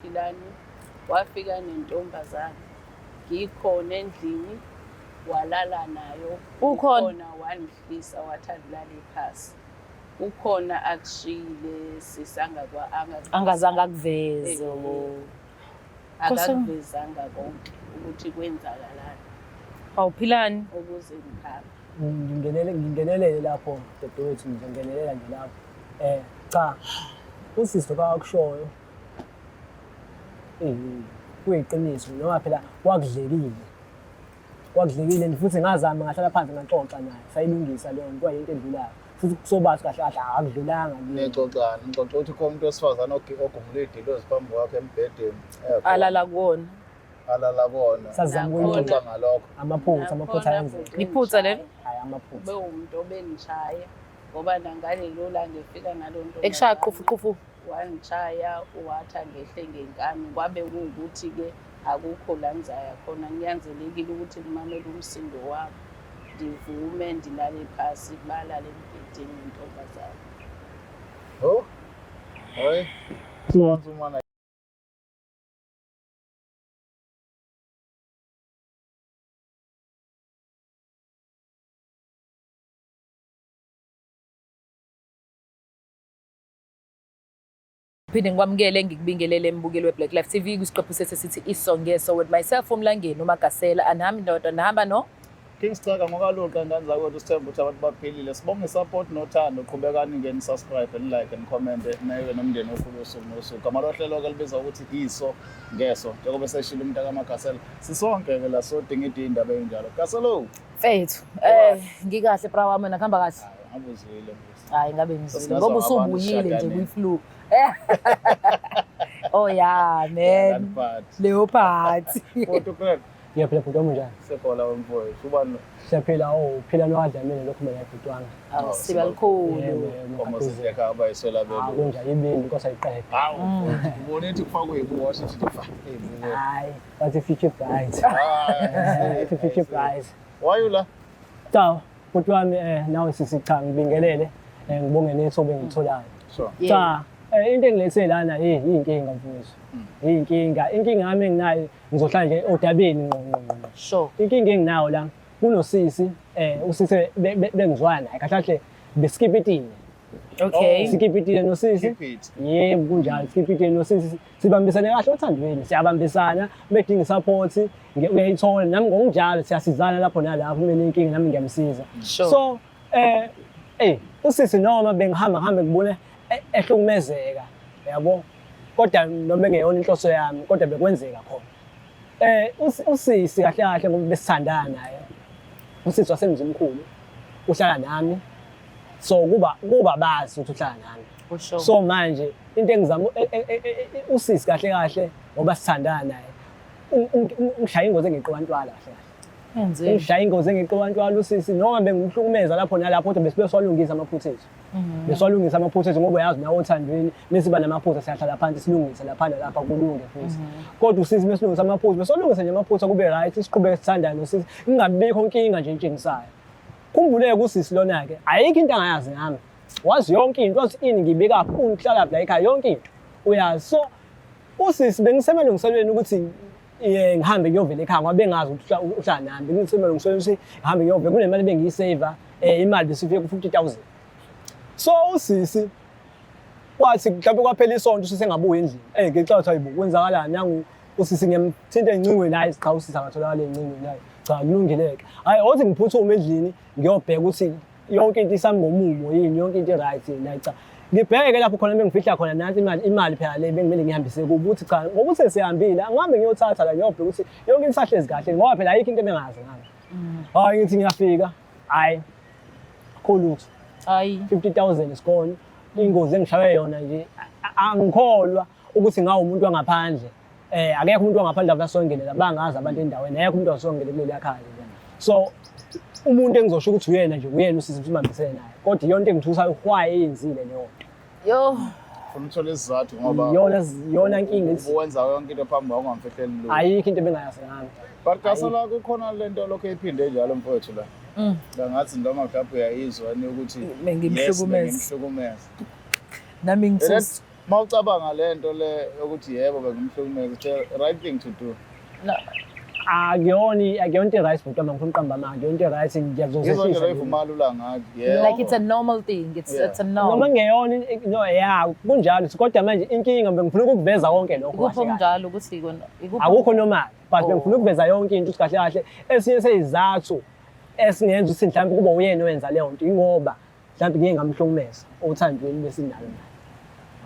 uPhilani wafika nentombazane ngikhona endlini walala nayo. Ukhona? Ngikhona wangihlisa wathi angilale phasi. Kukhona akushiyile sisi angakwa Angazange akuveze. Eh. Oh. Nkosi yami. Akakuvezanga konke ukuthi kwenzakalani Awuphilani? ukuze ngihambe. Ngingenele ngingenelele lapho dadewethu ngizongenelela nje lapho. Cha usisi lokho akushoyo kuyiqiniso noma phela kwakudlekile. Kwakudlekile and futhi ngazama ngahlala phansi ngaxoxa naye sayilungisa leyo nto kwayinto edlulayo. Futhi kusobala kahle kahle akudlulanga kimi. Nixoxani? Nixoxa ukuthi khona umuntu wesifazane ogumule idilozi phambi kwakhe embhedeni. Ekhona. Alala kuwona. Alala kona. Sazama Nakhona. ukuyilungisa. Nixoxa ngalokho. Amaphutha, amaphutha Nakhona ayenzeka. bhuti Iphutha lelo? Hhayi amaphutha. Ube umuntu obengishaya ngoba nangalelo langa efika nalo ntombazane. Ekushaya qufu qufu. Wangishaya wathi angehle ngenkani kwabe kuwukuthi-ke akukho la ngizaya khona kunyanzelekile ukuthi ngimamele umsindo wabo ndivume ndilale phasi balale embhedeni nentombazane. Oh. Hayi. Once umana Phinde ngikwamukele ngikubingelele mbukeli we-Black Life TV kwisiqephu sethu esithi Iso Ngeso with myself uMlangeni uMagasela andihambi ndodwa ndihamba no King Sicaka ngokaluqa ngane zakwethu sithemba ukuthi abantu baphilile. Sibonge isupport nothando qhubekani nge subscribe and like and comment neke nomndeni okhulu usuku nosuku. Gama lohlelo ke libiza ukuthi iso ngeso njengoba eseshilo umuntu kaMagasela. Sisonke ke la sodinga indaba enjalo. Gaselo. Mfethu ngikahle bra wami wena kuhamba kahle. Hayi ngabe uzwile mfethu. Hayi ngabe ngizwile Sesingazwa ngoba ngabantu usubuyile nje sishadaneni. kwi-flu. Oh yeah man. Leopard. Leopard. Photo crack. Ngiyaphila bhuti wami unjani? Sebhola wemfowethu. Ubani lo? Siyaphila oh uphila nowadlamile lokhu mina bhuti wami. Awu siba likhulu. Yebo, yebo, Nkomo Makhathuzela. zidleka abayiswela Ah belu. kunjani ibindi inkosi ayiqede. Hawu, ubona ethi kufakwe ibuko washo ukuthi fa. Ibuko. Hayi, bathi future bright. Hayi. Bathi future bright. Why la? Cha, bhuti wami nawe sisi cha ngibingelele ngibonge nethuba engilitholayo. Sure. Cha, into engilethe lana hey inkinga mfowethu. Inkinga, inkinga yami enginayo ngizohlala nje odabeni ngqo ngqo ngqo. Sure. Inkinga enginayo la kunosisi usisi bengizwana naye kahle kahle besikipitile. Okay. Sikipitile nosisi. Keep it. Yebo kunjalo sikipitile nosisi sibambisane kahle othandweni siyabambisana bedinga support uyayithola nami ngokunjalo siyasizana lapho nalapho uma enenkinga nami ngiyamsiza. Sure. So usisi noma bengihamba ngihambe ngibone ehlukumezeka yabo kodwa noma engeyona inhloso yami kodwa bekwenzeka khona. Usisi kahle kahle ngoba besithandana naye. Usisi wasemzimkhulu uhlala nami. So kuba bazi ukuthi uhlala nami. Usho. So manje into engizama usisi kahle kahle ngoba sithandana naye. Ungishaya ingozi engeqiwantwala kahle kahle. Enzeni? Ungishaya ingozi engeqiwantwala usisi noma bengimhlukumeza lapho nalapho kodwa besibe swalungisa amaphutha ethu. Beswalungisa amaphutha ethu ngoba uyazi nawe othandweni mesiba namaphutha siyahlala phansi silungise lapha nalapha kulunge futhi. Kodwa usisi mesilungisa amaphutha besolungisa nje amaphutha kube right siqhubeke sithandane nosisi kungabikho inkinga nje etshengisayo. Khumbuleke usisi lona ke ayikho into angayazi ngami. Wazi yonke into, wazi ini ngibekaphi, ungihlala la ekhaya yonke into. Uyazi. So usisi bengisemalungiselweni ukuthi ngihambe ngiyovela ekhaya ngoba bengazi ukuthi uhlala nami. Bengisemalungiselweni ukuthi ngihambe ngiyovela kunemali ebengiyisave imali besifike ku-50,000. So usisi kwathi mhlawumbe kwaphela isonto usisi engabuyi endlini. Ngicela ukuthi hayibo kwenzakalani nangu usisi ngiyamthinta encingweni hayi cha usisi akatholakala encingweni hayi cha kulungile-ke. Hayi othi ngiphuthume endlini ngiyobheka ukuthi yonke into isami ngomumo yini yonke into i-right yini hayi cha. Ngibheke lapho khona bengifihla khona nansi imali phela le bengimele ngihambise kubo ukuthi cha ngoba uthe sihambile angihambe ngiyothatha la ngiyobheka ukuthi yonke into isahlezi kahle ngoba phela ayikho into ebengazi ngami. Hayi ngithi ngiyafika hayi akukho lutho. Hayi. 50,000 is gone. Ingozi engishaye yona nje angikholwa ukuthi ngawo umuntu wangaphandle. Akekho umuntu wangaphandle abasongelela bangazi abantu endaweni akekho umuntu wasongelela kuleli khaya nje. So umuntu engizosho ukuthi uyena nje uyena usisi sibambisene naye. Kodwa iyona into engithusayo why eyenzile leyo nto. Yo. Ufuna ukuthola isizathu ngoba Iyona nkinga ethi uwenza yonke into phambi kwakho ungamfihleli lutho. Ayikho into ebengayazi ngami. But Gasela kukhona lento lokho eyiphinde njalo mfowethu la. Ngathi noma mhlawumbe uyayizwa ni ukuthi Bengimhlukumeza. yes, bengimhlukumeza. Nami ngithusa. Uma ucabanga le nto le yokuthi yebo bengimhlukumeza, it's the right thing to do. No. Akuyona into right bhuti wami, ngifuna uqamba amanga, akuyona into right, Yizo nje ngiyazozehlisa. lo ivuma lula ngathi. Yebo. Like it's a normal thing. It's Yeah. it's a norm. Noma ngeyona, no, ya, kunjalo, kodwa manje inkinga bengifuna ukukuveza konke lokho Ikuphi kahle kahle. okunjalo ukuthi kona ikuphi Akukho normal, but Oh. bengifuna ukuveza yonke into ukuthi kahle kahle esinye seyizathu esingenza ukuthi mhlawumbe kube uyena owenza leyo nto ingoba mhlawumbe ngike ngamhlukumeza othandweni besinalo naye.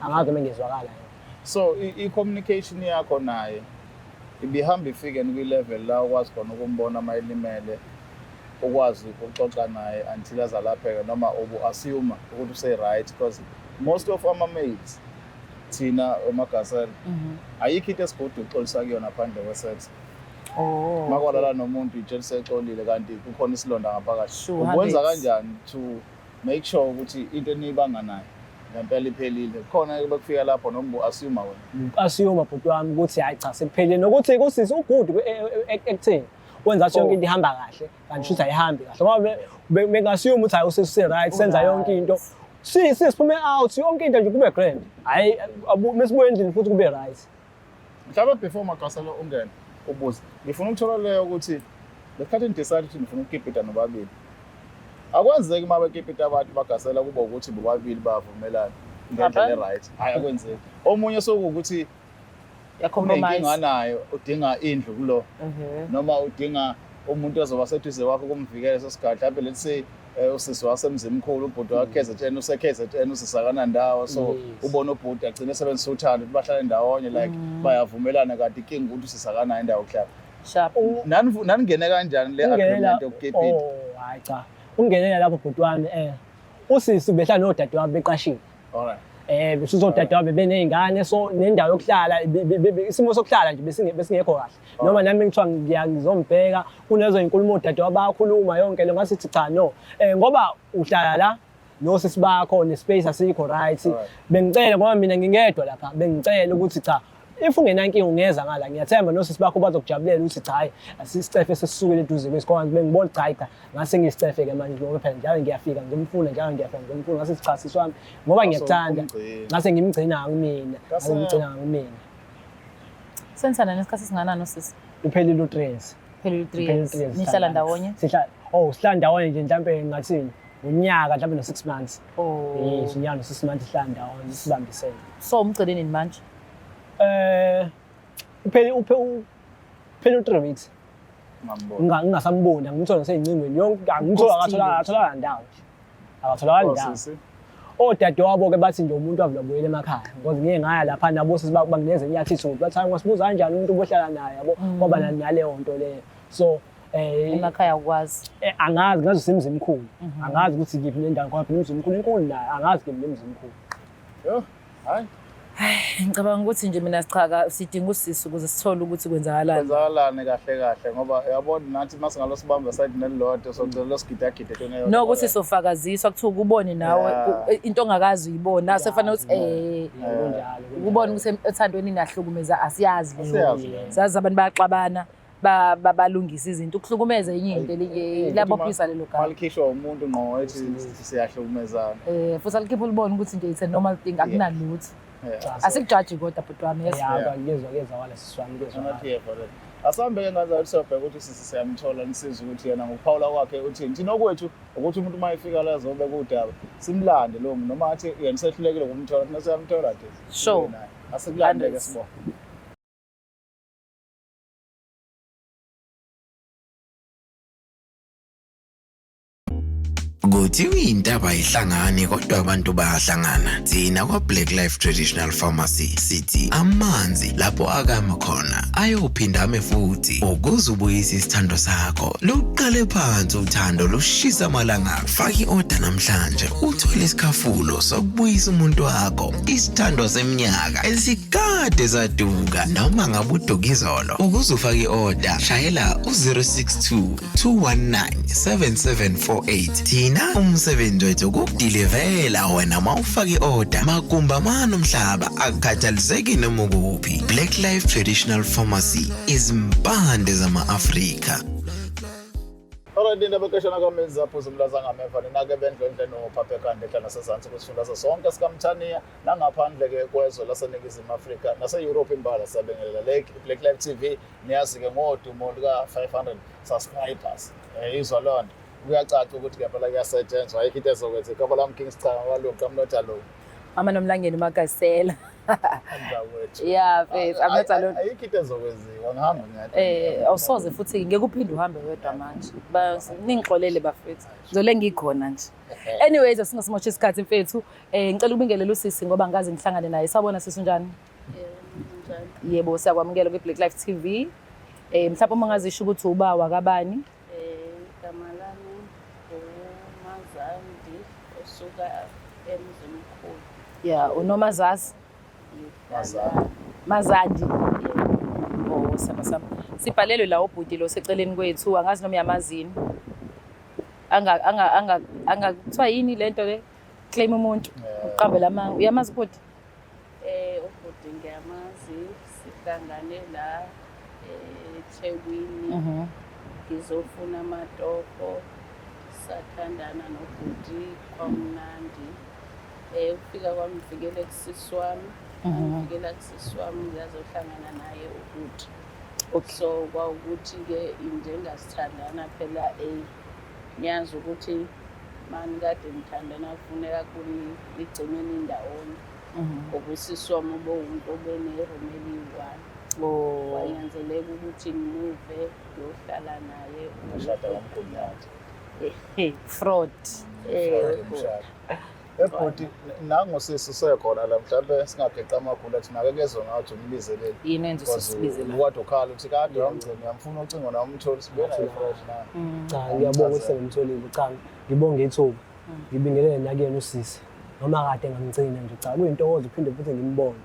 Angazi noma ngiyezwakala yini. So i-communication yakho naye ibihamba ifike kwi-level la ukwazi khona ukumbona uma elimele, ukwazi ukuxoxa naye until azalapheke, noma ubu-assume ukuthi use-right? Because most of ama-maids thina omagasela, ayikho into esigude ukuxolisa kuyona phandle kwe-sex. Oh. Uma kwalala nomuntu itshela sexolile kanti kukhona isilonda ngaphakathi. Sure, Ukwenza habits. kanjani to make sure ukuthi into eniyibanga nayo ngempela iphelile? Khona bekufika lapho noma u-assume wena? Assume bhuti wami ukuthi hayi cha, sekuphelile, nokuthi kusisi u-good ekutheni wenza ukuthi yonke into ihamba kahle, kanti shuthi ayihambi kahle, ngoba benga-assume ukuthi hayi, usisi right, senza yonke into, siphume out, yonke into nje kube grand, hhayi mesibuye endlini futhi kube right. Mhlawumbe before Magasela ungene ubuze, ngifuna ukuthola leyo ukuthi lesikhathi ni-decide ukuthi nifuna ukukipita nobabili, akwenzeki uma bekipita abantu bagasela kuba ukuthi bobabili bayavumelana ngendlela e-right? Hhayi, akwenzeki. Omunye sokuwukuthi Ya-compromise. unenkinga nayo, udinga indlu kulo, noma udinga umuntu ozoba seduze kwakho kumvikela leso sikhathi. Mhlawumbe let's say usisi wasemzimkhulu, ubhuti wa-KZN, use-KZN, usisi akanandawo, so ubona ubhuti agcine esebenzisa uthando ukuthi bahlale ndawonye, like bayavumelana, kanti inkinga ukuthi usisi akanayo indawo yokuhlala. Sharp. Naningene kanjani le agreement yokukipita? Oh hayi cha, ungenela lapho bhuti wami, usisi behlala nodadewabo beqashile. Bese odadewabo beney'ngane, so nendawo yokuhlala isimo sokuhlala nje besingekho kahle. Noma nami ngithiwa ngizombheka kunezo y'nkulumo odadewabo bayakhuluma yonke le, ngasithi cha no, ngoba uhlala la nosisi bakho ne-space asikho right. Bengicela ngoba mina ngingedwa lapha, bengicela ukuthi cha, if ungenankinga ungeza ngala, ngiyathemba nosisi bakho bazokujabulela ukuthi cha hayi, asisicefe sesisukele eduze kwesikole. Bengibona cha hayi cha, ngase ngisicefe-ke manje ngoba phela njalo ngiyafika ngizomfuna, njalo ngiyafika ngizomfuna, ngase cha sisi wami ngoba ngiyakuthanda, Umgcina. ngase ngimgcina kumina, ngase ngimgcina kumina. Senithanda nesikhathi esinganani usisi? Uphelile u-3 years. Phelile 3 Uphelile years. u-3 years. Nihlala ndawonye? Sihlala, oh, sihlala ndawonye nje mhlampe ngathini unyaka mhlampe no-6 months. Oh. Yes, unyaka no-6 months sihlala ndawonye sibambisene. So umgcine nini manje? Uphele u-3 weeks. Ngambona. Ngingasamboni, angimthola ngisey'ncingweni yonke, angimthola, akatholakala ndawo nje, akatholakali ndawo. Osisi. Odadewabo-ke bathi nje umuntu wavele wabuyela emakhaya, because ngike ngaya lapha nabo sisi banginikeza i-attitude, bathi hayi, ungasibuza kanjani umuntu obohlala naye, yabo, kwaba naleyo nto leyo, so Emakhaya ukwazi. Angazi, ngazi usemzimkhulu, angazi ukuthi kiphi nendawo, ngoba phela umzimkhulu inkulu nayo, angazi kephi nemzimkhulu. Yo, hayi. Ngicabanga ukuthi nje mina sichaka sidinga usisi ukuze sithole ukuthi kwenzakalani. Kwenzakalani kahle kahle, ngoba uyabona nathi uma singalo sibamba side nelilodwa socela losigidagida entweni eyodwa. Nokuthi sofakaziswa kuthiwa ukubone nawe into ongakazi uyibona sefanele ukuthi Kunjalo. Ukubona ukuthi ethandweni niyahlukumeza, asiyazi leyo. Asiyazi leyo. Sazi abantu bayaxabana, balungisa izinto, ukuhlukumeza enye into elinye liyabophisa lelo gama. Malikhishwa umuntu ngqo ethi siyahlukumezana. Futhi alikhiphe ulibone ukuthi nje it's a normal thing, akunalutho. Asikujaji kodwa bhuti wami, yes. Ya, kuyezwakala sisi wami, kuyezwakala. Angathi yebo le. Asambe-ke ngaze ukuthi siyobheka ukuthi sisi siyamthola, nisize ukuthi yena ngokuphawula kwakhe uthini. Thina okwethu ukuthi umuntu uma efika la azobeka udaba, simlande lowo muntu, noma athi yena sehlulekile ukumthola, thina siyamthola nje. Sure. Asikulande-ke Hundreds. sibonge. Kuthiwa intaba ayihlangani kodwa abantu bayahlangana. Thina kwa Black Life Traditional Pharmacy sithi amanzi lapho akama khona ayophinda ame futhi. Ukuze ubuyise isithando sakho, luqale phansi uthando lushisa amalanga. Faka i-order namhlanje uthole isikhafulo sokubuyisa umuntu wakho, isithando seminyaka esikade saduka noma ngabe uduka izolo. Ukuze ufake i-order, shayela u-062 219 7748. Thina umsebenzi wethu ukukudilivela wena uma ufake i-order magumba mane umhlaba, akukhathaliseki noma ukuphi. Black Life Traditional Pharmacy, izimpande zama-Afrika. Alright. Alright, nina bekeshana kaMenzi aphuza umlaza ngameva nina-ke bendlondle nophapha ekhanda ehla nasezansi kwisifundazwe sonke sikaMthaniya nangaphandle-ke kwezwe laseNingizimu Afrika nase-Europe imbala siyabingelela le Black Life TV niyazi-ke ngodumo luka-500 subscribers um izwa loo nto kuyacaca ukuthi ngempela kuyasetshenzwa ayikho into ezokwenza igama lami King Sichanga kwaluqa mnotha lo Mama Nomlangeni Magasela. mntakwethu Yeah, mfethu, I'm not alone. Ayikho into ezokwenziwa ngihamba ngiyadwa. Awusoze futhi ngeke uphinde uhambe wedwa manje. Ningixolele bafethu. Ngizole ngikhona nje. Anyways, asingasimosha isikhathi mfethu. Ngicela ukubingelela usisi ngoba ngaze ngihlangane naye. Sawubona sisi, unjani? Yebo, njani? Yebo, siyakwamukela kwi-Black Life TV. Mhlawumbe uma ungazisho ukuthi uba wakabani? Igama lami uMazandi osuka eMzimkhulu. Yeah, uNomazazi. Mazandi. Mazandi. Oh, saba sami. Sibhalelwe la ubhuti lo seceleni kwethu, angazi noma uyamazini. Anga anga anga anga kuthiwa yini lento le? Claim umuntu. Uqambela amanga. Uyamazi ubhuti? Ubhuti ngiyamazi, sihlangane la eThekwini. Ngizofuna amatoko, sathandana nobhuti kwamnandi. Ukufika kwami ngifikele kusisi wami, ngifikela kusisi wami ngiyazohlangana naye ubhuti. So kwawukuthi-ke njengasithandana phela ngiyazi ukuthi mani kade nithandana kufuneka nigcine nindawonye. Ngoba usisi wami ubewumuntu obene-room eliyi-one. Kwanyanzeleka ukuthi ngimuve ngiyohlala naye. Washada kwamgunyathi. Fraud. Umshado. Ebhuti nangu sisi usekhona la mhlambe singageqa amagula thina ake kezwe ngathi umbizeleni. Yini enza usisibize la? Ukade ukhala uthi kade wamgcina uyamfuna ucingo nawe umtholi sibuye naye fresh na. Cha, ngiyabonga ukuthi sengimtholile. Cha, ngibonge ithuba. Ngibingelele nakuyena usisi. Noma kade ngamgcina nje, cha kuyintokozo uphinde futhi ngimbone.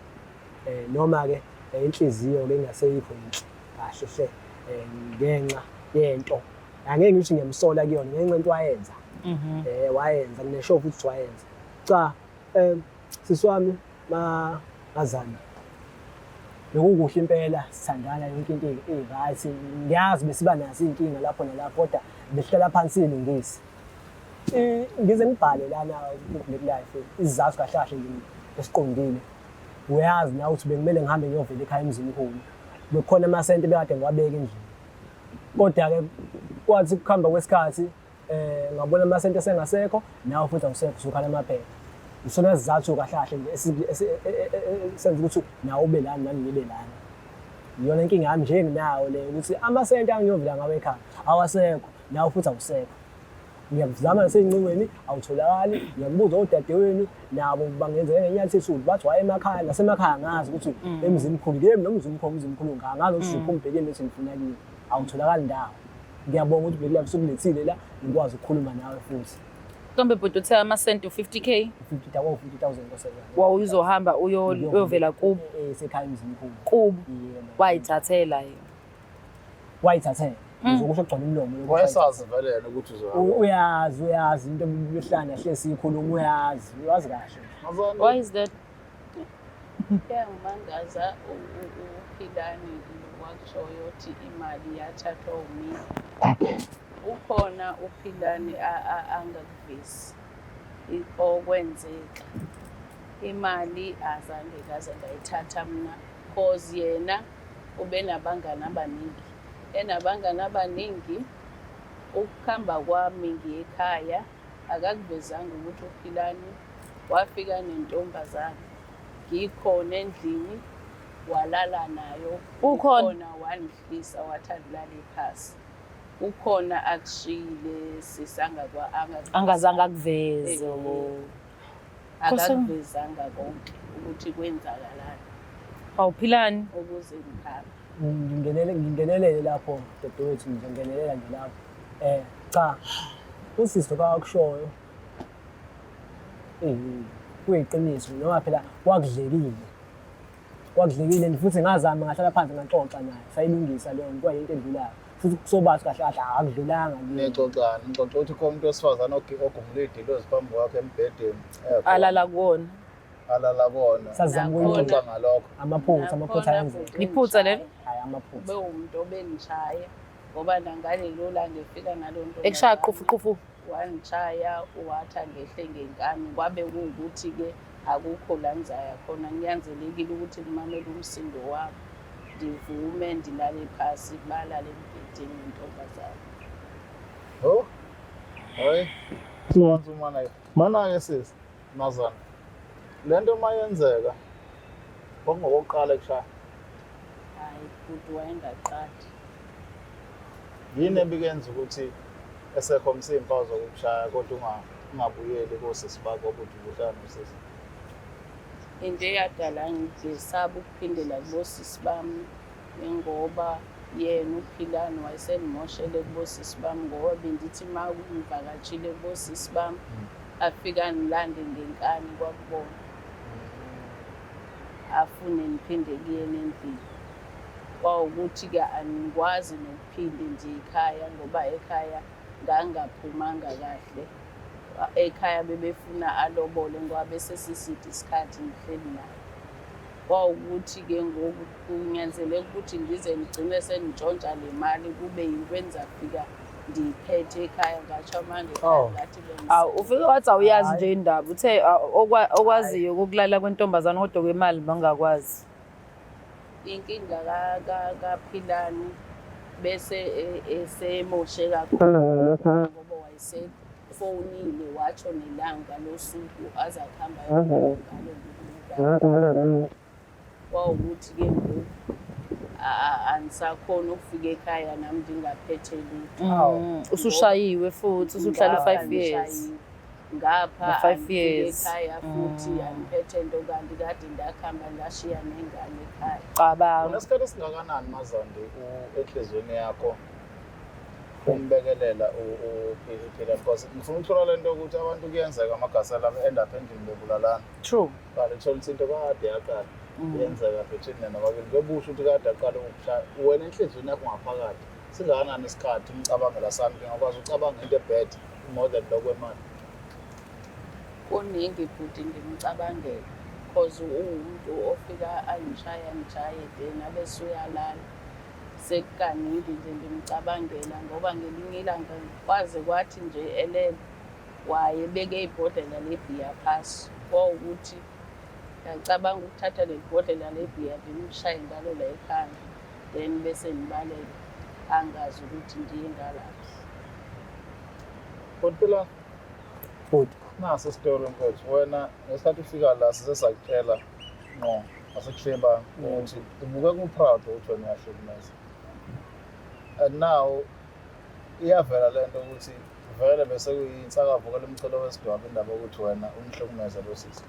Noma-ke inhliziyo-ke ingaseyikho yinhle kahle hle ngenxa yento. Angeke ngithi ngiyamsola kuyona ngenxa into wayenza. Wayenza nginesho futhi wayenza. Cha, sisi wami Mazana. Bekukuhle impela sithandana yonke into i-right. Ngiyazi besiba nazo iy'nkinga lapho nalapho kodwa besihlala phansi siyilungise. Ngize ngibhale lana ku-Black Life isizathu kahle kahle nje esiqondile. Uyazi nawe ukuthi bekumele ngihambe ngiyovela ekhaya eMzimkhulu. Bekukhona amasenti ebekade ngiwabeka endlini. Kodwa-ke kwathi ukuhamba kwesikhathi ngabona amasenti esengasekho nawe futhi awusekho usukhala amaphepha. Isona sizathu kahle kahle nje esenza ukuthi nawe ube lana nami ngibe lana. Iyona inkinga yami nje enginayo le ukuthi amasenti angiyovela ngawo ekhaya awasekho nawe futhi awusekho. Ngiyakuzama nasey'ncingweni awutholakali, ngiyakubuza odadewenu nabo bangenzela ngenyathi ethuli bathi waye emakhaya nasemakhaya angazi ukuthi eMzimkhulu kuyemi noMzimkhulu uMzimkhulu angazi ukuthi uphuma ubhekeni bethi ngifuna kini awutholakali ndawo. Ngiyabonga ukuthi Black Life usukulethile la ngikwazi ukukhuluma nawe futhi. Kambe bhuti uthe amasenti u-50K 50 kwaku 50,000 nkosi yami. wawuzohamba uyovela kubo Sekhaya eMzimkhulu. kubo Yebo. wayithathela yena. Wayithathela. Ngizokusho kugcwala umlomo lokho. Wayesazi vele yena ukuthi uzohamba. Uyazi uyazi into behlala hle siyikhuluma uyazi uyazi kahle. Mazandi. Why is that? Kuyangimangaza uPhilani wakushoyo ukuthi imali yathathwa umina. Ukhona uPhilani angakuvezi okwenzeka. Imali azange ngaze ngayithatha mina cause yena ubenabangani abaningi. Enabangani abaningi ukuhamba kwami ngiye ekhaya akakuvezanga ukuthi uPhilani wafika nentombazane. Ngikhona endlini walala nayo. Ukhona? Ukhona wangihlisa wathi alulale phasi. Ukhona akushiyile sisangakwa Angazange akuveze. Akakuvezanga konke ukuthi kwenzakalani Awuphilani. ukuze ngihambe. Ngingenele ngingenelele lapho dadewethu ngizongenelela nje lapho. Cha usisi okakushoyo kuyiqiniso noma phela kwakudlekile. Kwakudlekile futhi ngazama ngahlala phansi ngaxoxa naye sayilungisa leyo nto kwayinto edlulayo. Futhi kusobathi kahle kahle akudlulanga kuyena. Nixoxani, nixoxa ukuthi khona umuntu wesifazane ogumula idilozi phambi kwakhe embhedeni. Ekhona. Alala kuwona. Alala kona. Sazama Nakhona. ukuyilungisa. Nixoxa ngalokho. Amaphutha amaphutha Nakhona ayenzeka. bhuti Iphutha lelo? Hhayi amaphutha. Bewumuntu obengishaya. Ngoba nangalelo langa efika nalo ntombazane. Ekushaya qufu qufu. Wangishaya wathi angehle ngenkani, kwabe kuwukuthi-ke akukho la ngizaya khona, kunyanzelekile ukuthi ngimamele umsindo wabo, ndivume ndilale phasi, balale embhedeni nentombazane. Oh. Hayi. Suwanzi umana. Mana-ke sisi, Mazana. Le nto uma yenzeka kwakungokokuqala ekushaya. Hayi, bhuti wayengaqali. Yini ebikenza ukuthi esekhombisa iy'mpawu zokukushaya kodwa ungabuyeli kosisi bakho ukuthi ubuhlala nosisi? Into eyadala ngisaba ukuphindela kubosisi bami ingoba yena uPhilani wayesengimoshele kubosisi bami ngoba bendithi uma ngivakatshile kubosisi bami afike angilande ngenkani kwakubona afune ngiphinde kuyena endlini. Kwawukuthi-ke angikwazi nokuphinde nje ekhaya ngoba ekhaya ngangingaphumanga kahle. Ekhaya bebefuna alobole ngoba besesiside isikhathi ngihleli naye. Kwawukuthi-ke ngoku kunyanzeleka ukuthi ngize ngigcine sengintshontsha le mali kube yinto engizafika ndiyiphethe ekhaya ngatsho manje Oh. ngathi Awu ufike wathi awuyazi Hhayi. nje indaba. Uthe okwaziyo ukulala kwentombazane kodwa kwemali bangakwazi. Inkinga kaPhilani bese esemoshe kakhulu ngoba wayesefonile watsho nelanga losuku azakuhamba ngalo. Kwawukuthi-ke ngoku angisakhoni ukufika ekhaya nami ndingaphethe lutho. Usushayiwe futhi usuhlala Ngapha u-5 years. ngishayiwe. Ngapha No, 5 angifike years. ekhaya futhi angiphethe nto kanti kade ndakuhamba ndashiya nengane ekhaya. Cabanga. Unesikhathi esingakanani Mazandi enhliziyweni yakho umbekelela uphila because ngifuna ukuthola le nto yokuthi abantu kuyenzeka amagasela end up endlini bebulalana. True. Qala uthola ukuthi into kade yaqala yenzeka between nina nobabili kuyobusho ukuthi kade aqala ukukushaya wena enhliziyweni yakho ngaphakathi singakanani isikhathi umcabangela sami ngingakwazi ukucabanga into ebad more than lokho kwemali. Kuningi bhuti ngimcabangela cause uwumuntu ofika angishaya ngishaye then abese uyalala. Sekukaningi nje ngimcabangela ngoba ngelinye ilanga kwaze kwathi nje elele wayebeke ibhodlela lebhiya phasi. Kwawukuthi ngiyacabanga ukuthatha leli bhodlela lebhiya ngimshaye ngalo la ekhanda then bese ngibaleka angazi ukuthi ngiye ngalaphi. Kodwa phela Bhuti. nasi isitori mfethu wena ngesikhathi ufika la size sakutshela ngqo asekuhleba ukuthi ubukeka u-proud ukuthi wena uyahlukumeza and now iyavela le nto ukuthi vele bese kuyinsakavukela umchelo wesidwaba indaba yokuthi wena umhlukumeze lo sisi.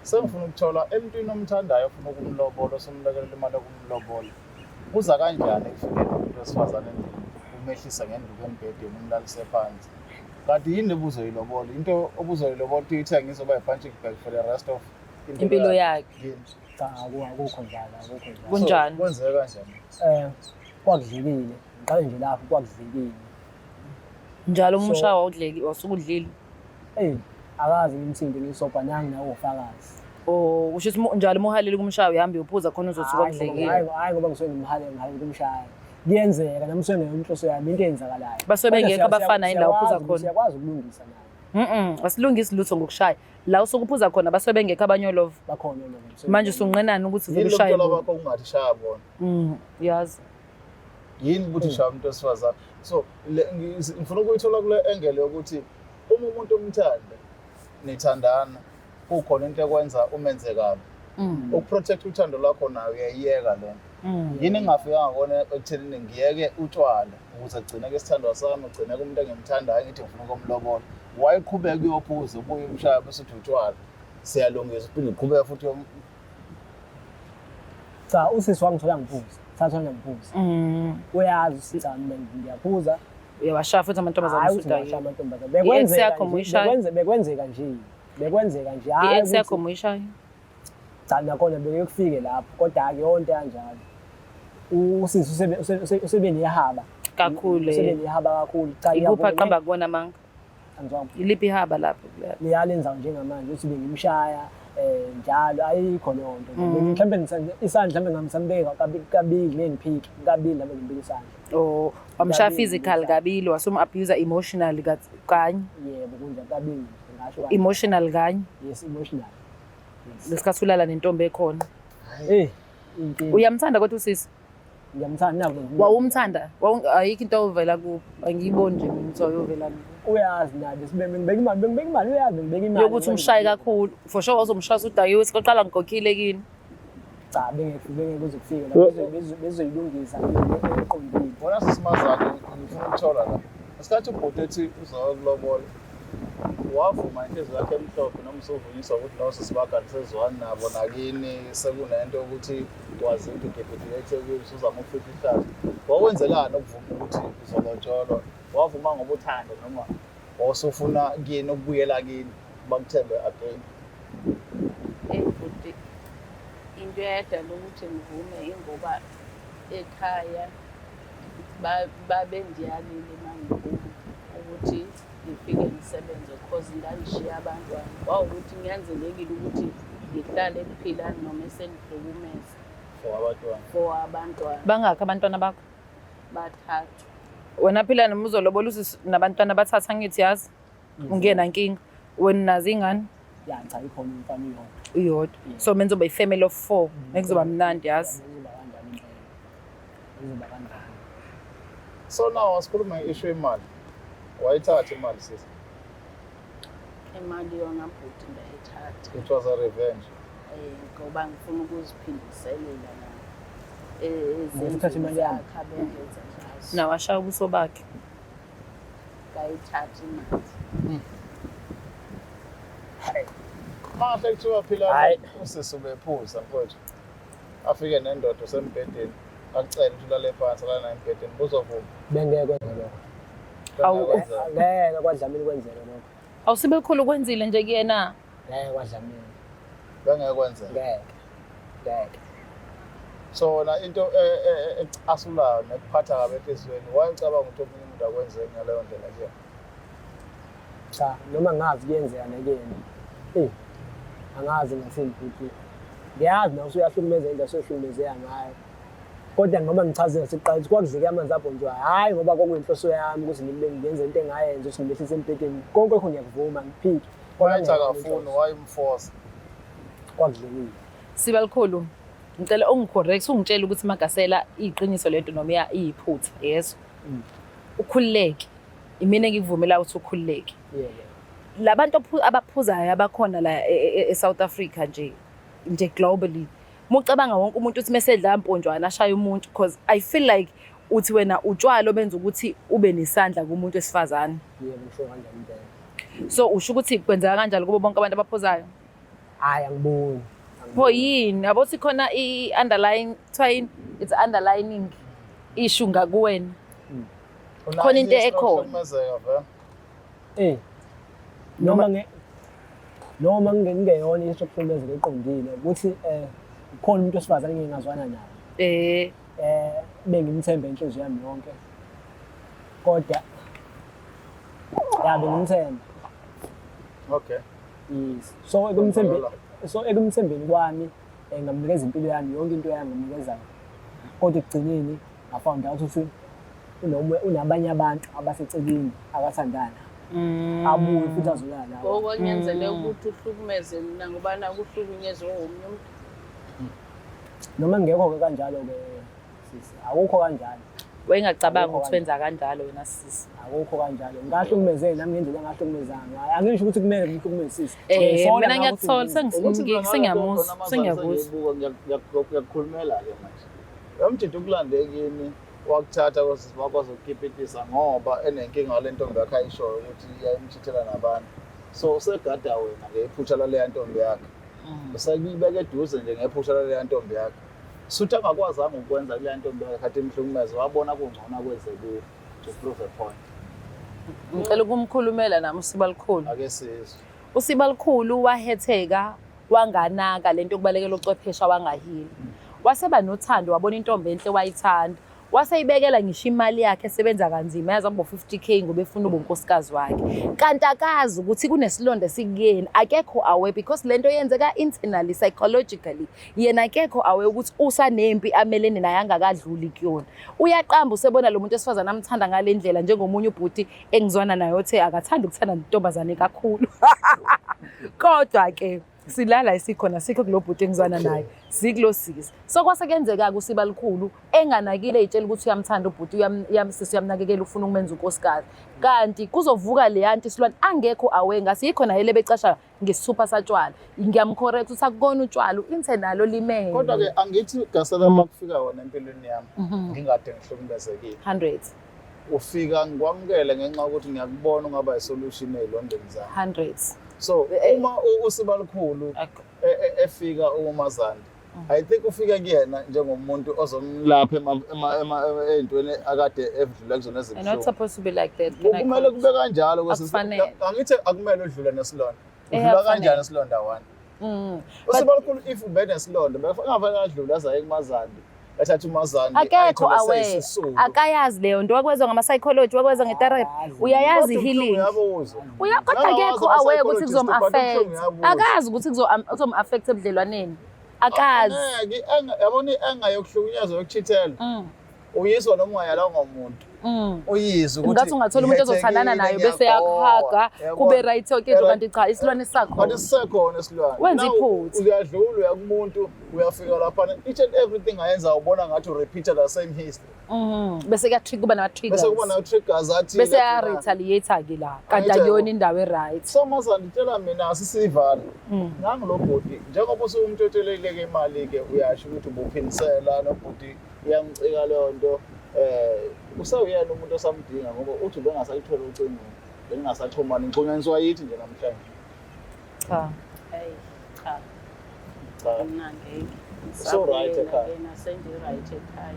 Sengifuna ukuthola emntwini omthandayo ofuna ukumlobola osumlekelela imali yokumlobola kuza kanjani ekufikeni umuntu wesifazane endlini umehlisa ngenduku embhedeni umlalise phansi kanti yini obuzoyilobola into obuzoyilobola ukuthi uyithenge izoba yi-punching bag for the rest of Impilo yakhe. Yini? Cha, akukho njalo, akukho njalo. Kunjani? So, kwenzeka kanjani? Kwakudlekile. Ngiqale nje lapho kwakudlekile. Njalo uma ushaya wawudleki wasuke udlile. Eyi, akaze ngimthinte ngisobha nangi nawo ufakazi. Oh, kusho ukuthi njalo uma uhalele kumshaya uyahamba uyophuza khona uzothi kwakudlekile. Hayi, hayi ngoba ngisuke ngimhalele ngihalele kumshaya. Kuyenzeka nami ngisuke ngenhloso yami into eyenzakalayo. Basuke Kodwa bengekho abafana yini la uphuza khona? Siyakwazi ukulungisa nayo. Asilungisi lutho ngokushaya. La usuke uphuza khona basuke bengekho abanye olova. Bakhona olova. Manje usunqenani ukuthi Yini vele lo ushaye mntwana bona? wakho ungathi shaya bona? Yazi. Yini ukuthi shaya umuntu wesifazane? So ngifuna ukuyithola kule angle yokuthi uma umuntu umthanda nithandana kukhona into ekwenza umenze kabi. Ukuprotect uthando lwakho nayo uyayiyeka le nto. Yini engingafikanga kona ekuthenini ngiyeke utshwala ukuze kugcineke isithandwa sami, kugcineke umuntu engimthandayo ngithi ngifuna ukumlobola. Wayeqhubeka uyophuza ubuye umshaya bese uthi utshwala. Siyalungisa uphinde uqhubeke futhi Cha, usisi wangithola ngiphuza. Sathola ngiphuza. Uyazi usisi wami ngiyaphuza. Uyawashaya futhi amantombazane Hayi ukuthi usudakiwe. ngiwashaya amantombazane. I-ex Bekwenzeka yakho nje, muyishaya? bekwenzeka nje. Bekwenzeka nje. Hhayi I-ex yakho ukuthi muyishaya? Cha, nakhona bekuye kufike lapho kodwa ke yonke kanjalo. Usisi usebe nehaba. Kakhulu, Usebe eh. nehaba kakhulu. Cha, Ikuphi ngiyavuma, aqamba kubona amanga? Angizwanga. Iliphi ihaba lapho? Liyalenza njengamanje uthi bengimshaya. Njalo ayikho leyo nto. Mhlawumbe isandla mhlawumbe ngamsambeka kabili ngengiphiki, kabili mhlawumbe ngimbika isandla. Oh, wamshaya Kabili physical ngisandla. kabili, wasum-abuse emotionally kanye. Yebo, kunjalo, kabili ngisho kanjalo. Emotional kanye. Yes, emotional. Yes. Ngesikhathi ulala nentombi ekhona. Eh, inkinga. Uyamthanda kodwa usisi? Ngiyamthanda nako. Wawumthanda? Ayikho into ovela kubo. Angiyiboni nje mina ukuthi wayovela kubo. Uyazi naye besibe ngibeka imali, bengibeka imali, uyazi ngibeka imali. Yokuthi umshaye kakhulu. For sure wazomshaya usudakiwe ukuthi koqala ngikhokhile kini. Cha, bengeke kuze kufike lapho, bezoyilungisa eqondile. Wena sisimazane ngifuna ukuthola la. Ngesikhathi ubhuti ethi uzokulobola, wavuma inhliziyo yakhe emhlophe noma usuvunyiswa ukuthi no sisi bakho anisezwani nabo nakini sekunento yokuthi wazi ukuthi ugibhidile eThekwini usuzama ukufihla ihlazo. Wakwenzelani ukuvuma ukuthi uzolotsholwa? Wavuma ngoba uthanda noma wawusufuna kini ukubuyela kini bakuthembe again? Eyi bhuti, into eyadala ukuthi ngivume ingoba ekhaya babendiyalile uma ngiphuma ukuthi ngifike ngisebenze cause ngangishiya abantwana. Kwawukuthi kunyanzelekile ukuthi ngihlale kuphilani noma esengihlukumeza. For abantwana. For abantwana. Bangakhi abantwana bakho? 3. Wena phila noma uzolobola usisi nabantwana abathathu angithi yazi? Ungena nkinga. Wena unazo iy'ngane? Ya, cha, ikhona umfana uyodwa. Uyodwa. So mina ngizoba i-family of 4. Ngeke kuzoba mnandi yazi. Kuzoba kanjani impela? Kuzoba kanjani? So now asikhulume nge-issue yemali. Wayithatha imali sisi? Imali yona bhuti ndayithatha. It was a revenge. Ngoba ngifuna ukuziphindiselela na. Ngithatha imali yami. Zakhe abengenza ngazo. Nawe ashaya ubuso bakhe. Ngayithatha imali. Mahle kuthiwa phila Hhayi. usisi ubephuza mfowethu. Afike nendoda usembhedeni, akucele ukuthi ulale phansi alale naye embhedeni, buzovuma. Bengeke kwenzeke lokho. Awu. Bengeke kwenzeke. Ngeke kwaDlamini kwenzeke lokho. Awusibe khulu kwenzile nje kuyena. Ngeke kwaDlamini. Bengeke kwenzeke. Ngeke. Ngeke. So wena into ecasulayo nekuphatha kabi enhliziyweni, wayecabanga ukuthi omunye umuntu akwenzeki ngaleyo ndlela kuyena? Cha, noma ngazi kuyenzeka nakuyena. Angazi ngathini futhi. Ngiyazi nawe usuyahlukumeza into asohlukumezeka ngayo. Kodwa ngoba ngichazile siqala ukuthi kwakudleka amanzi abhonjwayo. Hhayi ngoba kwakuyinhloso yami ukuthi ngibe ngenze into engayenza ukuthi ngimehlise embhedeni. Konke lokho ngiyakuvuma, ngiphike. Kodwa Wayethi ngeke akafuni, inhloso. wayemforce. Kwakudlekile. Sibalukhulu, ngicela ungicorrect, ungitshele ukuthi Magasela iqiniso lento noma iyiphutha, yezwa. Ukhululeke. Imina engikuvumela ukuthi ukhululeke. Yebo. Labantu abaphuzayo abakhona la e-South Africa nje globally. Mucabanga wonke umuntu uthi mesedla amponjwana ashaya umuntu, because I feel like uthi wena utshwala obenza ukuthi ube nesandla kumuntu wesifazane. Yebo, ngisho kanjalo impela. So usho ukuthi kwenzeka kanjalo kubo bonke abantu abaphuzayo? Hhayi, angiboni. Pho yini? Yabo ukuthi khona i-underlying, kuthiwa yini? It's underlining issue ngakuwena. Unayo Khona into i-history ekhona. yokuhlukumezeka vele? Noma ngingeyona into yokuhlukumezeka eqondile, ukuthi ukhona umuntu wesifazane engingazwana naye. Bengimthemba inhliziyo yami yonke. Kodwa ya bengimthemba. Okay. Yes. So ekumthembeni kwami, ngamnikeza impilo yami, yonke into yami ngamnikeza yona. Kodwa ekugcineni ngafound out ukuthi unabanye abantu abaseceleni abathandana. Abuye futhi azolala nawe. Ngoba kunyanzeleke ukuthi uhlukumeze mina ngoba naku uhlukunyezwe omunye umuntu. Noma ngekho-ke kanjalo-ke sisi, akukho kanjalo. Wayengacabanga Akukho ukuthi wenza kanjalo wena sisi. Akukho kanjalo. Ngahlukumezeka nami ngendlela engahlukumezanga ngayo. Angisho ukuthi kumele ngihlukumeze sisi. Ngisola Mina ngakho ngiyakuthola, ukuthi Ukuthi mina sengiyamuzwa, khona amazwi sengiyakuzwa. sengiyibuka, ngiyakukhulumela-ke manje. Lo mjidi ukulande kini wakuthatha kwesisi wakho wazokukipitisa ngoba enenkinga ngale ntombi yakhe ayishoyo ukuthi iyayimchithela nabantu. So usegada wena ngephutha laleya ntombi yakhe. Usekuyibeka eduze nje ngephutha laleya ntombi yakhe. Suthi angakwazanga ukwenza kuleya ntombi yakhe khathi imhlukumeze, wabona kungcono akwenze kuwe to prove a point. Ngicela ukumkhulumela nami uSibalukhulu. Ake sizwe. uSibalukhulu wahetheka, wanganaka lento yokubalekela ucwephesha wangahili. Waseba nothando, wabona intombi enhle wayithanda. Waseyibekela ngisho imali yakhe esebenza kanzima yazi abo 50K ngoba efuna ubunkosikazi wakhe. Kanti akazi ukuthi kunesilonda esikuyena, akekho aware because lento yenzeka internally, psychologically. Yena akekho aware ukuthi usanempi amelene naye angakadluli kuyona. Uyaqamba usebona lo muntu esifazane amthanda ngale ndlela, njengomunye ubhuti engizwana naye othe akathandi ukuthanda nentombazane kakhulu. Kodwa ke silala esikhona sikho kulo bhuti engizwana naye, sikulo sisi. So kwase kuyenzeka-ke usiba likhulu enganakile, ey'tshela ukuthi uyamthanda ubhuti, uyamsisi, uyamnakekela, ufuna ukumenza unkosikazi, kanti kuzovuka leya nto isilwane angekho aware ngaso. Yikho naye lebecasha ngesithupha satshwala. Ngiyamcorrect ukuthi akukona utshwala, u-internal olimele. Kodwa-ke angithi gasela, uma kufika wona empilweni yami ngingade ngihlukumezekile, Hundreds. Ufika ngikwamukele ngenxa yokuthi ngiyakubona ungaba isolution ey'londeni zami. Hundreds. So uma usiba likhulu efika uMazandi, I think ufike kuyena njengomuntu ozomlapha ey'ntweni akade edlula kuzona And not ezibuhlungu. supposed to be like that. Can I Kumele correct? kube kanjalo. Akufanele. Angithi akumele udlule nesilonda. Udlula Akufanele. kanjani isilonda one? Usiba likhulu if ube nesilonda bekufanele adlule azaye kuMazandi, ethatha uMazandi Akekho ayithole aware. seyisisulu. Akayazi leyo nto. Wakwezwa ngama-psychology, wakwezwa nge-therapy. Akazi. Uyayazi Kodwa i-healing. ubuhlungu uyabuzwa. Uya kodwa Ngangawazi akekho aware ukuthi ama-psychologist, but kuzom-affect. ubuhlungu uyabuzwa. Akazi ukuthi kuzom-affect ebudlelwaneni. Akazi. Angeke, yabona i-anger yokuhlukunyezwa, yokuchithela, uyizwa noma ungayalwanga umuntu, uyizwe ukuthi Ngathi ungathola umuntu ozothandana naye bese yakuhaga, kube right yonke into, kanti cha, isilwane Kanti sisakhona. sisekhona isilwane. Wenza Now, iphutha. uyadlula, uya kumuntu, uyafika laphana, each and everything ayenza ubona ngathi urepeat the same history. Bese kuya kuba nama-triggers. Bese kuba na-triggers athile. Bese ya-retaliate-ke la, kanti Angithi akuyona indawo e-right. So Mazandi, tshela mina, asisivala nangu lo bhuti, njengoba usumtshotshelile-ke imali-ke, uyasho ukuthi ubuphindisela nobhuti, iyamcika leyo nto. Usewuyena umuntu osamdinga? Ngoba uthi ubengasayithola ucingo, bengingasaxhumani, ngixhunyaniswa yithi nje namhlanje. Cha. Hayi cha. Cha. Mna ngeke. So right ekhaya? Yena sengi-right ekhaya.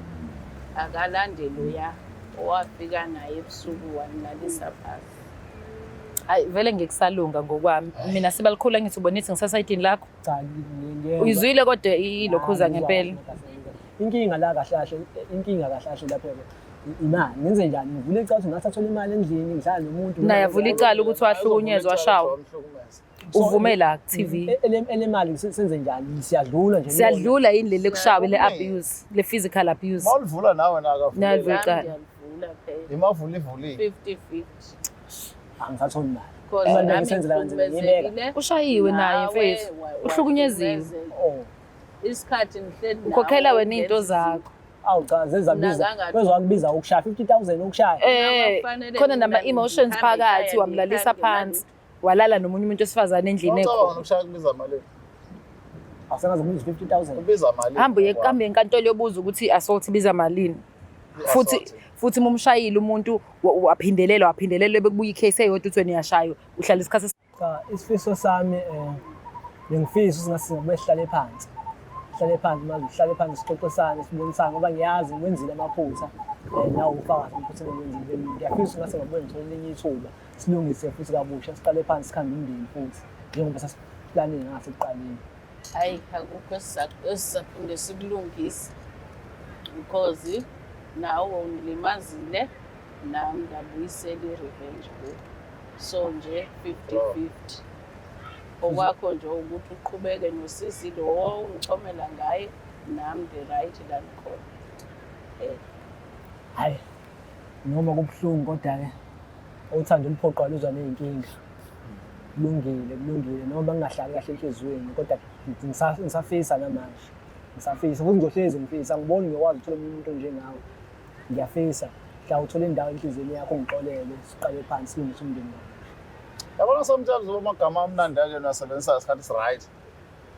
Akalandeli uya owafika naye ebusuku wanilalisa phasi. Hayi vele ngikusalunga ngokwami mina sibalikhulu, angithi ubona ithi ngisesayidini lakho. Cha, ngiyezwa. Uyizwile kodwa ilokhuza Ah, ngizwa ngempela. kahle. Inkinga la kahle kahle, inkinga kahle kahle lapho imali. Ngenze njani? Ngivule icala ukuthi ngathi athola imali endlini, ngihlala nomuntu. Naye avula icala ukuthi wahlukunyezwa, washawa. Wamhlukumeza. Uvume la ku-TV. Elemali senze njani? Siyadlula nje. Siyadlula yini leli kushawa, le Kuningi. abuse, le physical abuse? Mawulivula nawe Nalivula. nakavula. Nami icala. ngiyalivula phela. Imavula ivulile. 50-50. Angisatholi imali. Because Imali nami bengisenzela kanzima, ngiyibeka. ngihlukumezekile. Ushayiwe naye Nawe mfethu, uhlukunyeziwe. wahlukumezeka. Oh. Isikhathi ngihleli nawe, Ukhokhela wena iy'nto ungenza zakho. Awu cha, zezabiza. Mina Kwezokubiza ukushaya 50,000 ukushaya. Kufanele Khona mina nama-emotions ngihambe phakathi, ekhaya, wamlalisa ngihambe phansi, walala nomunye umuntu wesifazane endlini Ucabanga ekhona. nokushaya kubiza malini? Asengaze kubiza 50,000. Kubiza malini? Hambe uye hambe enkantolo, yobuza ukuthi i-assault ibiza malini. Futhi futhi uma umshayile umuntu waphindelela waphindelela, bekubuya i-case eyodwa uthi wena uyashaywa, uhlala isikhathi. Cha, isifiso sami bengifisa ukuthi ngase singabuye sihlale phansi. Sihlale phansi manje, sihlale phansi sixoxisane, sibonisane, ngoba ngiyazi ngiwenzile amaphutha. Nawe ufakazi amaphutha engiwenzile. Ngiyafisa ukuthi ngase ngabuye ngithole elinye ithuba, silungise futhi kabusha, siqale phansi, sikhambe umndeni futhi njengoba sasiplanile ngasekuqaleni. Hayi, akukho esizaphinde sikulungise because nawe ungilimazile, nami ngabuyisela i-revenge kuwe, so nje 50-50. Okwakho nje ukuthi uqhubeke nosisi lo owawungichomela ngaye, nami ndi-right la ngikhona. Hayi, noma kubuhlungu, kodwa-ke uthando oluphoqwa luzwa ney'nkinga. Kulungile, kulungile, noma ngingahlali kahle enhliziyweni, kodwa ngisafisa namanje. Ngisafisa futhi ngizohlezi ngifisa. Angiboni ngiyokwazi ukuthola omunye umuntu onjengawe. Ngiyafisa mhla uthole indawo enhliziyweni yakho, ungixolele, siqale phansi, silungise umndeni wami. Yabona, sometimes amagama amnandi kanje niwasebenzisa ngesikhathi esi-right,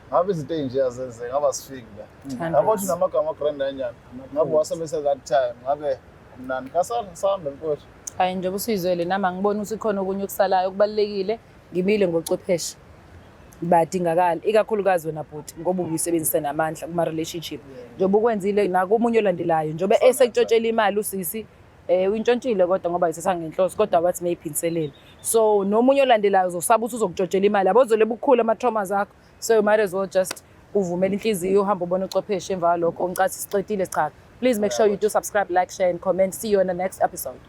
ngabe izinto ey'nje azenzeki, ngabe asifiki la. Yabo, uthi namagama grand kanjani, ngabe wasebenzisa that time, ngabe mnandi kasana sihambe mfowethu. Hayi, njengoba usuyizwele nami, angiboni ukuthi khona okunye okusalayo okubalulekile. Ngimile ngochwepheshe, badingakala, ikakhulukazi wena bhuti, ngoba ubuyisebenzisa namandla kuma-relationship njengoba ukwenzile nakomunye olandelayo, njengoba esekutshotshela imali usisi, uyintshontshile kodwa ngoba yithatha ngenhloso, kodwa wathi mayiphindiselele. So nomunye olandelayo uzosaba ukuthi uzokutshotshela imali, yabo, uzole bukhulu ama-traumas akho. So you might as well just uvumela inhliziyo, uhambe ubone uchwepheshe. Emva kwalokho ngicathi sicedile. Cha. Please make sure you do subscribe, like, share and comment. See you in the next episode.